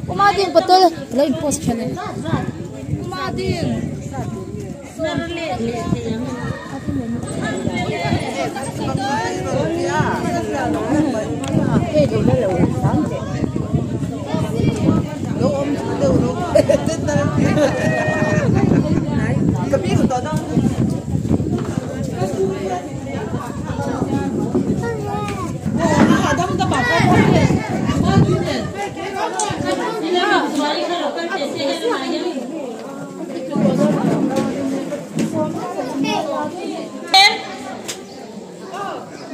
Uma ding bottle lo in post thin e. Uma ding.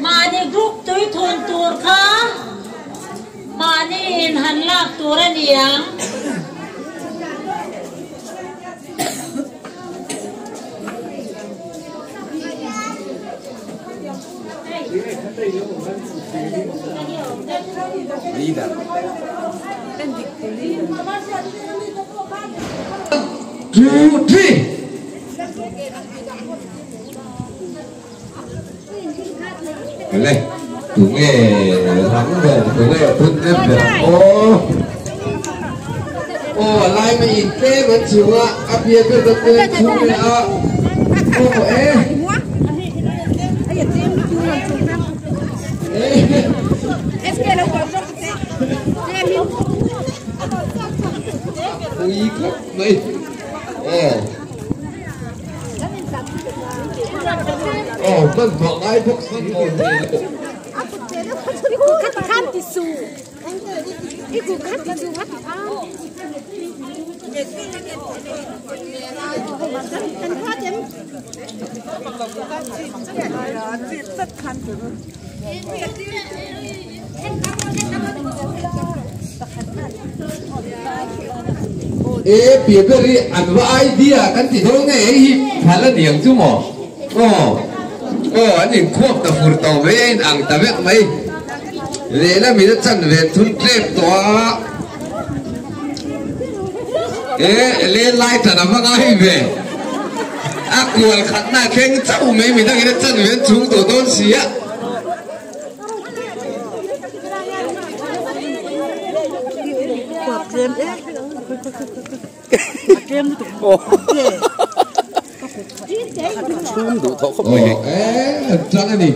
Mahni group tui thun tur kha mahni in han lak tur a ni ang. Leader. Two, three. Le, tunge rang ber, tunge phun em ber ang aw. Aw, a lai mai in tlem an chhung a, a bia ber dawn te an chhung leh a. Aw e. Pui khawp mai. Aw. Aw, hmanhmawh ngai bawk si maw thei lo. E pia ber hi an va idea kan ti dawn nge hei hi phal a niang chu maw aw aw an inkhuap ta fur tawh mai a in ang ta vek mai lehlamin a chan ve thun tlep tawh a e lenlai tan a va ngai ve a kual khatna a thleng chauh mai midangin a chan ve an chhung tawh dawn si a. Tang a ni.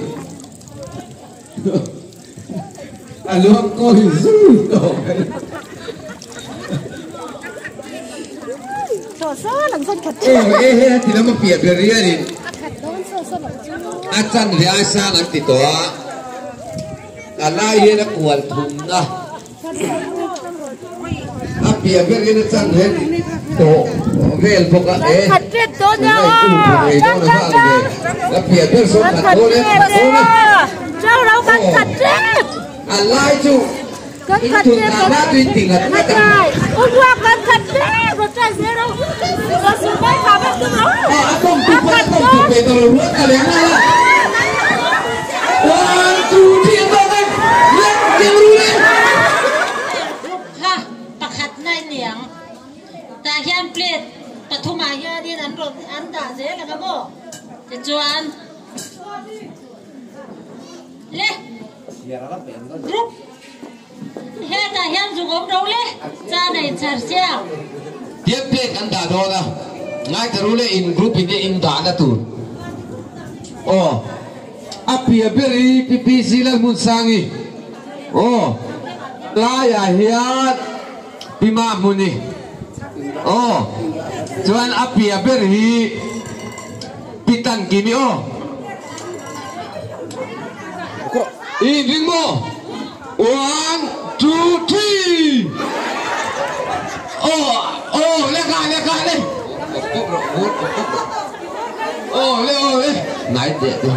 A luang kawi zui tawh mai. E he ti lam a piah ber hianin a chanve ai sang an ti tawh a, a lai hian a kual thumna a piah ber hian a chanve tawh vel bawk a e tunlai kum phu ngei dawn a vang ve a piah ber sawn khat dawn e khat dawn e aw a lai chu Kan khat te kan Atai Uruak kan khat te Rotai zero Rosu mai kha vek tum lo A tawng tu pawh a tawng tu pe tawh lo ruat ta leh nghal a One two three a tawk e Lek keu ru le. Group kha pakhat na aniang tah hian plate pathumah hianin an rawn an dah zel ang a maw tichuan le Group hetah hian zuk awm ro le, cha nei char chiang. Tiang plate an dah dawn a, ngaithla ru le in group in in dahna tur. Aw a pia ber hi PPC Lalhmunsangi aw laiah hian Pi Mahmuni aw chuan a pia ber hi Pi Tankimi aw. I inring maw? One, two, three! Aw, aw, le kha, le kha, le. Aw, le, aw, le. Ngai teh te.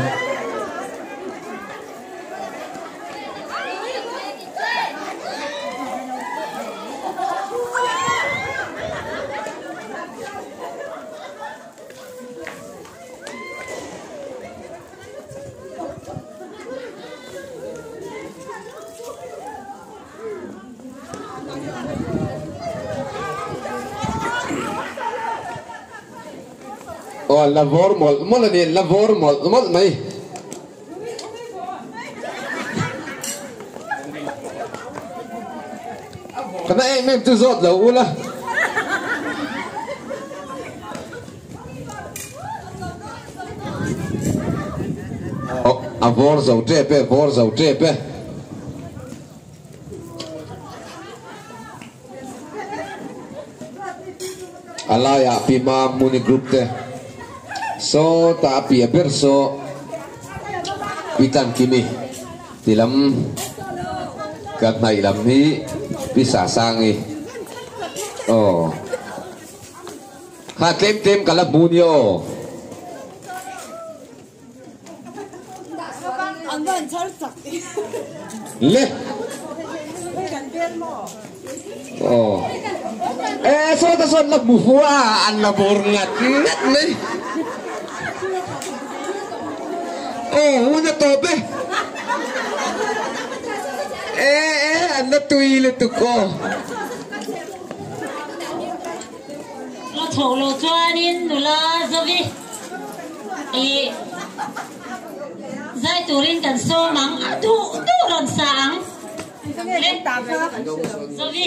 Aw la vawr mawlh mawlh a ni, la vawr mawlh mawlh mai. Ka na em em chu zawt lo ula. A vawr zo tep e, vawr zo tep e. A laiah Pi Mam Muni Group te sawtah a piah ber saw Pi Tlankimi ti lam ka hnaih lam hi Pi Sasangi aw kha tlem tlem ka la hmu nia aw. Le. Aw. E sawta sawn la hmu fu a an la bawr ngat ngat mai. Aw hun a tawp e. E e an la tui lutuk aw. La chhoh loh chuanin nula Zovi ih zai turin kan sawm ang a duh duh rawn sa ang le Zovi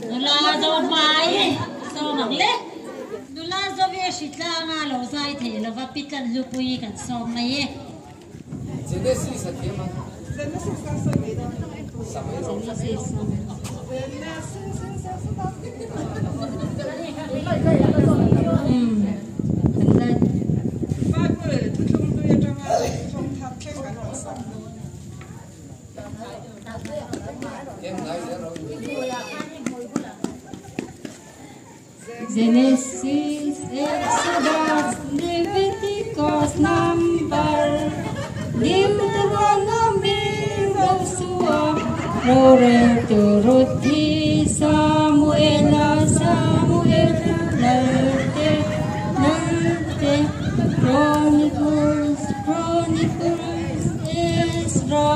nula zo hmai sawm ang le nula Zovi a hritlanga lo zai thei lova Pitlan Hlupui kan sawm mai e. Genesis a thiam ang. Genesis, Exodus, Leviticus, Number, Deuteronomy, Joshua, Rorel tu Ruthi, Samuela, Samuel, Lalte, Lalte, Chronicles, Chronicles, Ezra,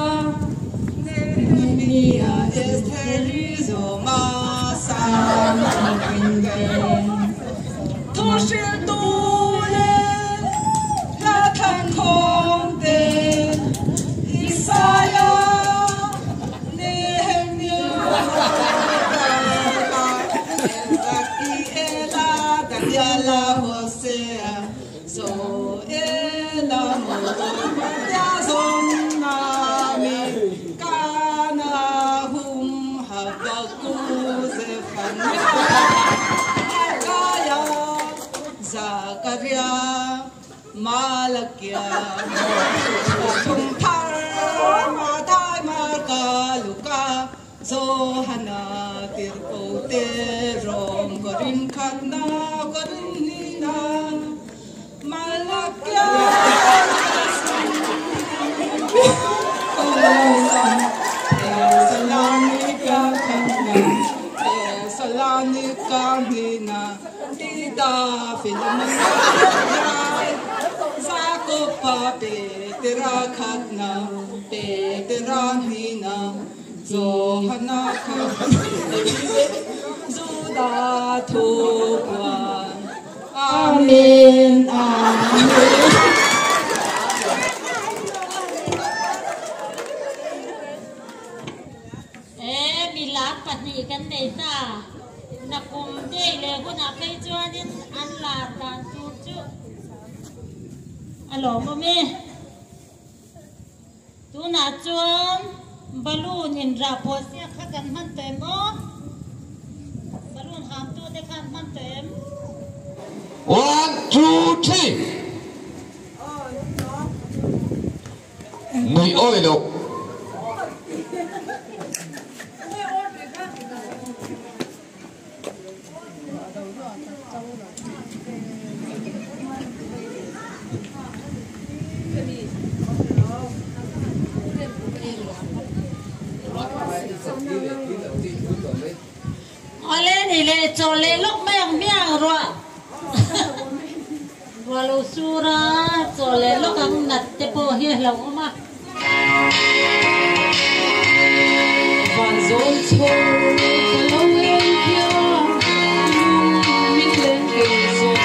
Nehemiah, Esther, Amen. Amen. E milar pahnih kan nei ta nakum dei leh hunah phei chuanin an lar dan tur chu a lawmawm e. Tunah chuan balloon inrah pawh siak kha kan hman tawh em aw? Balloon hamtu te khan hman tawh em? One, two, three. Nuih awi loh. Awle ni le chaw leh lawk mai ang hmiang ruah ruah lo sur a chaw leh lawk ang nat te pawh hi a hlauhawm a. Van zawl chhawr ka lo en khian lung min leng kei zawng.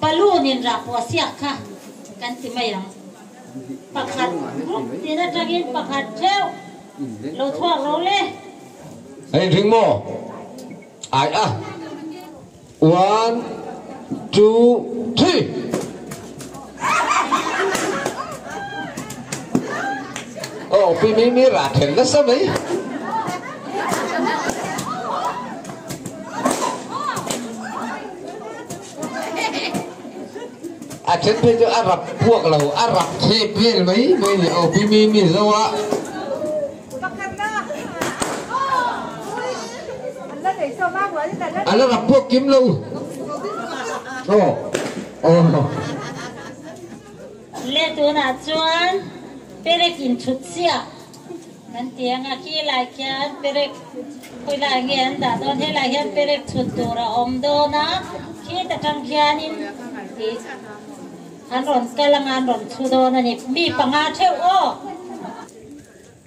Balloon in rah pawh siak kha kan ti mai ang. Pakhat group tin atangin pakhat theuh lo chhuak lo le. A inring maw? Ai a. One, two, three. Aw pi mi mi rah then nasa mai. A then phei chu a rap puak lo, a rap thep vel mai mai ni aw pi mi mi zo a. A la rap puak kim lo. Aw aw. Le tunah chuan perek inchhut chiah kan ti ang a, khi lai khian perek khawi lai nge an dah dawn, helai hian perek chhut tur a awm dawn a, khi ta tang khianin ih an rawn kal anga an rawn chhu dawn a ni, mi panga theuh aw.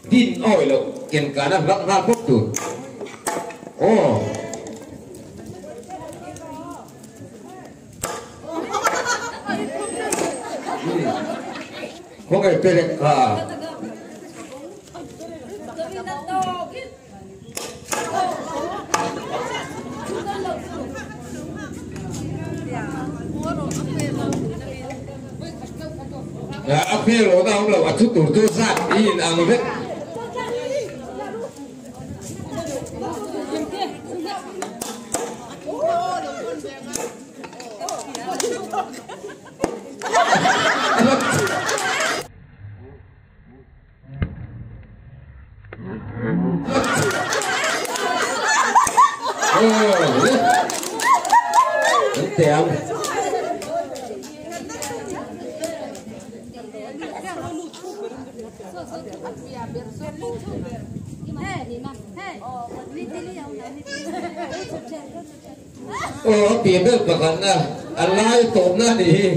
Din awi loh ken kana hlak nghal bawk tur aw. Khawngaih perek kha. A hmel awm a awm lo, a thu tur chu zat i in ang vek. Aw a pian ber pakhatna a lai tawpna a nih hi.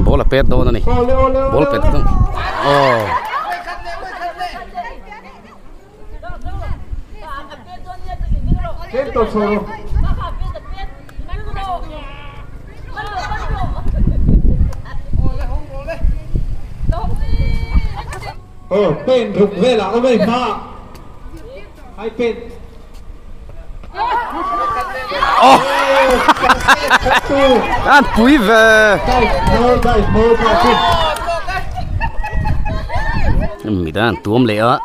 Ball a pet dawn a ni ball pet dawn aw. Pen ruk velah awm a hma ai pen an pui ve midang an tuam leh a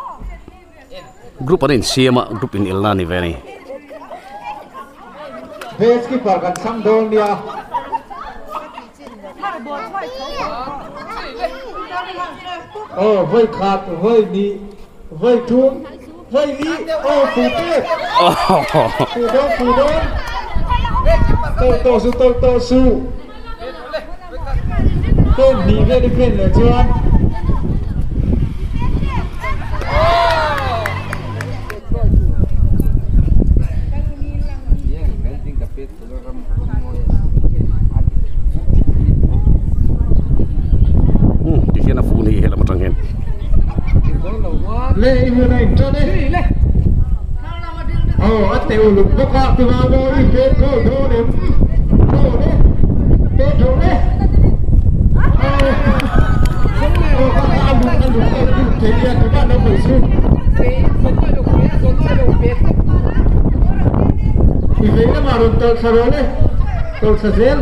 group an insiam a group in elna a ni ve a ni. Base keeper kan chhang dawn nia. Oh voi khat voi ni voi thum voi li oh fu te fu don fu don to to su to to su pen ni ve ni pen le chuan le ibu này cho đi oh at teu lục bốc ạ từ vào đâu đi về cô đâu đến đâu đấy về đâu đấy oh ăn lục ăn lục ăn lục thế kia các bạn đâu phải xuống thì về nó mà rồi tàu sao rồi đấy tàu sao rồi.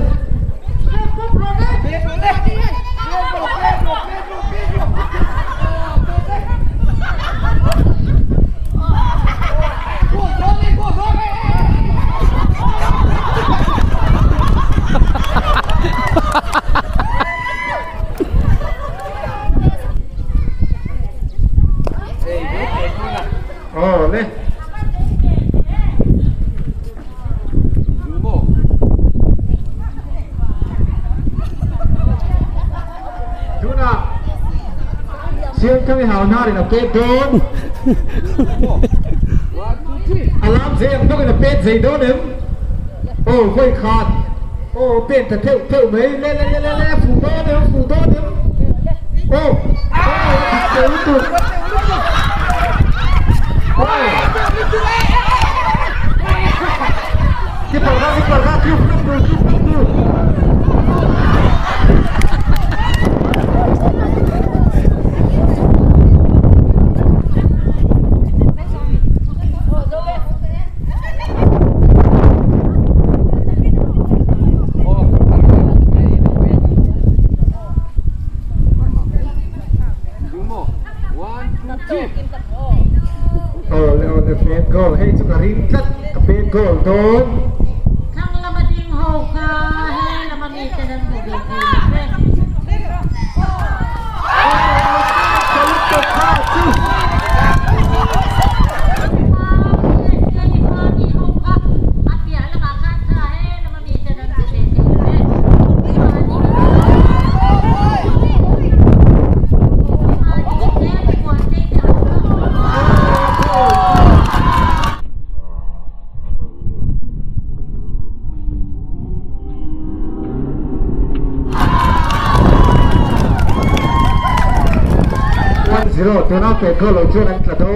Oh, le. Tuna. Siêu cái hào na thì là pet đôn. Alam dễ không có là pet gì đôn em. Oh, quay khát. Oh, pet thật thêu thêu mấy lên lên lên lên phủ đôn em, phủ đôn em. Oh. Oh, cái bảo ra thiếu không được, thiếu không được. Goal hey chu ka ring tlat ka pen goal don thang lama ding ho kha he lama mi te nan bu bi Zero, tu nak ke gol ojo nan tado.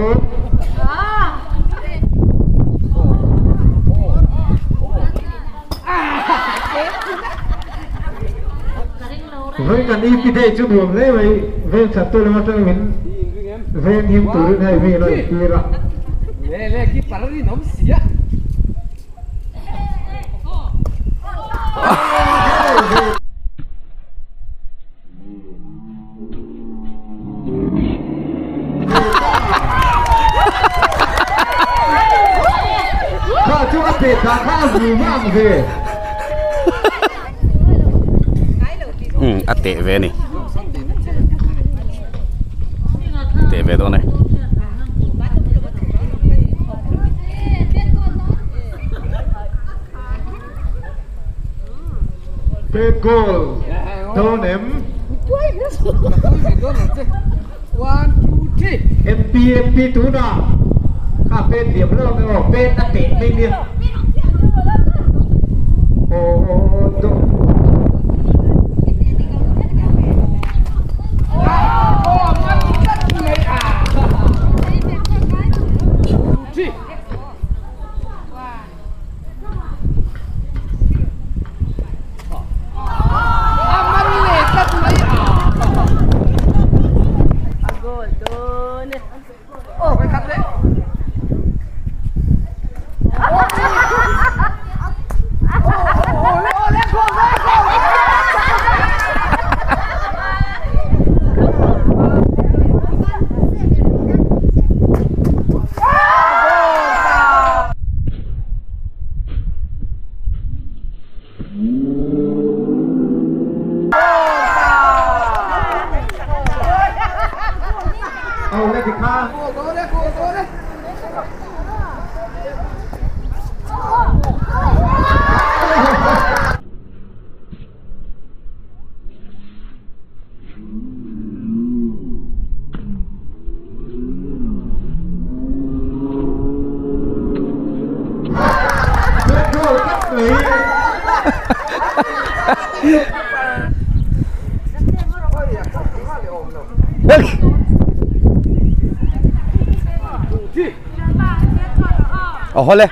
Với kan ipi dei chu buam le mai ven satu lima tu min ven him turun hai mi lo tira. Le le ki parari nom sia. A tệ về này, tệ về đâu này. Goal, don't em. 1 2 3. MP MP tú nào, cà phê điểm lâu rồi, bên đã tệ bên liền. Oh, oh, Oh, A hawle.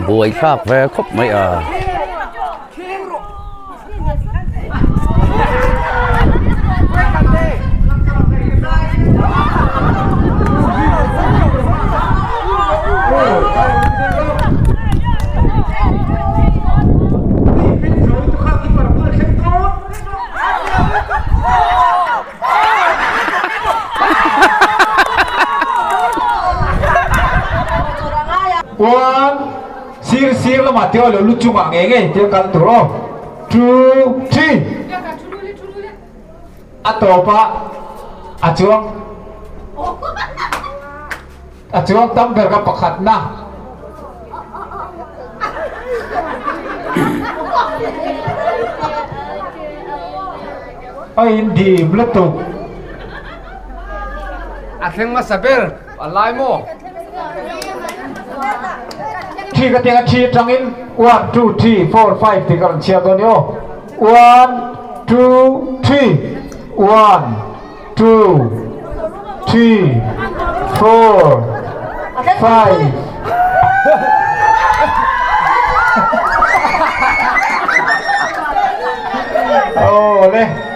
Buai thlak ve khawp mai a. One, sir sir lama teo lo lu chunga nge nge teo kal tur o. 2 3 a topa a chuang tam ber ka pakhat na. Ai in dim la tu. A thleng ma saber a lai mo. Thi ka tiang thi tangin 1 2 3 4 5 ti kan chia don yo. 1 2 3 1 2 3 4 5. Oh le.